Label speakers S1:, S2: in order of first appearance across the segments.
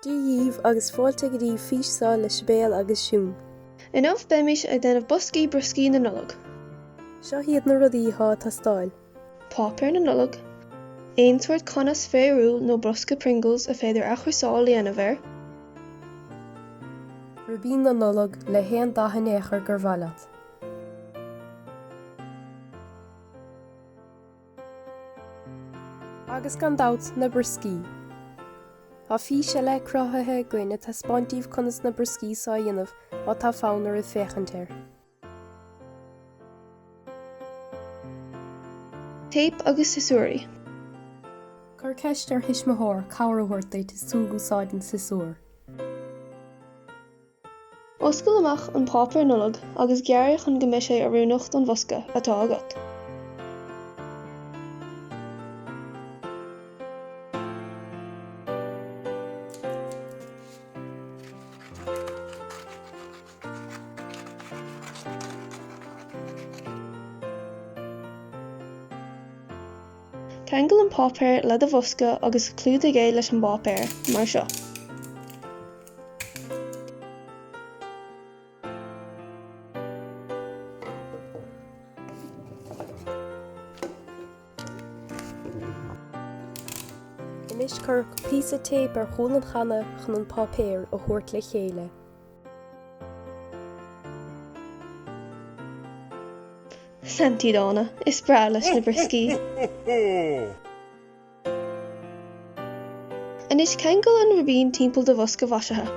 S1: Dia dhíbh agus fáilte go dtí fís seo le Sibéal agus Siún.
S2: Inniu beimís ag déanamh boscaí brioscaí na Nollag.
S1: Seo hiad na rudaí atá ag teastáil.
S2: Páipéar na Nollag, aon sórt canna sféarúil nó bosca Pringles a féidir athchúrsáil a dhéanamh air.
S1: Ribín na Nollag le haon dath in aon chor gur mhaith leat. Agus gan dabht, na brioscaí. Tá fís eile cruthaithe againn ag taispeáint daoibh conas na brioscaí seo a dhéanamh má tá fonn oraibh féachaint air.
S2: Téip agus siosúirí.
S1: Cuir ceist ar thuismitheoir cabhair a thabhairt duit is tú ag úsáid an siosúr.
S2: Oscail amach an páipéar Nollag agus gearr é chun go mbeidh sé oiriúnach don bhosca atá agat. Ceangail an páipéar le do bhosca agus clúdaigh é leis an bpáipéar, mar seo.
S1: Anois cuir píosa téip ar chúl an channa chun an páipéar a thabhairt le chéile.
S2: Santaí dána, is breá leis na brioscaí. Anois ceangail an ribín timpeall do bhosca mhaisithe.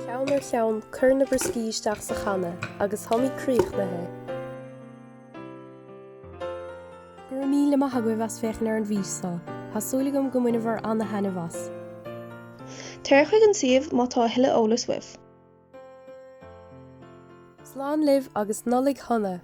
S1: Ceann ar cheann, cuir na brioscaí isteach sa channa agus táimid críochnaithe! Go raibh míle maith agaibh as féachaint ar an bhfís seo, tá súil agam go mbaineabhair ana-thaitneamh as.
S2: Téir chuig an suíomh má tá a thuilleadh eolais uaibh.
S1: Slán libh agus Nollaig Shona!